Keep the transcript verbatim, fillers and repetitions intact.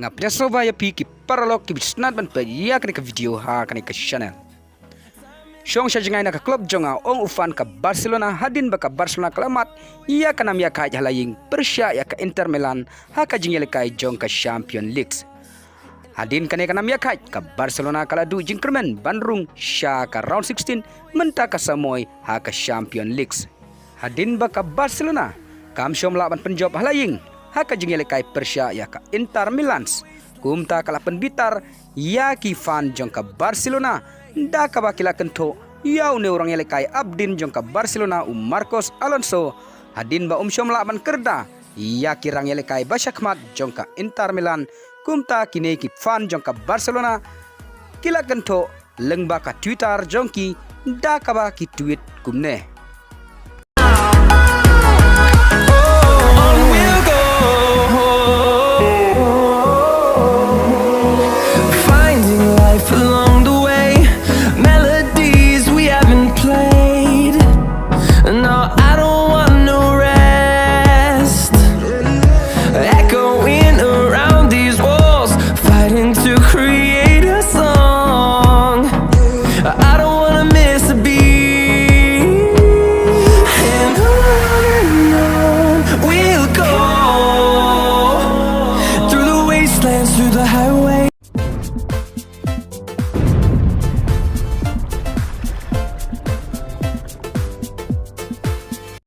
Nga pdiang sngewbha ïa phi ki paralok kiba sngewtynnat ban peit ïa kane ka video ha kane ka channel. Shong sha jngai na ka klub jong nga, ong u fan ka Barcelona, hadien ba ka Barcelona ka la mad ïa ka nam ïa ka ha la ïing pyrshah ïa ka Inter Milan ha ka jingïalehkai jong ka Champions League. Hadien kane ka nam ïa ka, ka Barcelona ka la duh jingkyrmen ban rung sha ka round sixteen, mynta ka samoi ha ka Champions League. Hadien ba ka Barcelona kam shym lah ban pynjop ha la ïing ha ka jingïalehkai pyrshah ïa ka Inter Milan, kumta ka la pynbitar ïa ki fan jong ka Barcelona da kaba ki la kynthoh ïa une u rangïalehkai ap dien jong ka Barcelona, u Marcos Alonso, hadien ba um shym lah ban kyrda ïa ki rangïalehkai ba shakhmat jong ka Inter Milan. Kumta kine ki fan jong ka Barcelona ki la kynthoh lyngba ka Twitter jong ki da kaba ki tweet kumne. Finding life along the way, melodies we haven't played. No, I don't want no rest. Echoing around these walls, fighting to create a song. I don't wanna miss a beat. And on and on we'll go, through the wastelands, through the highways.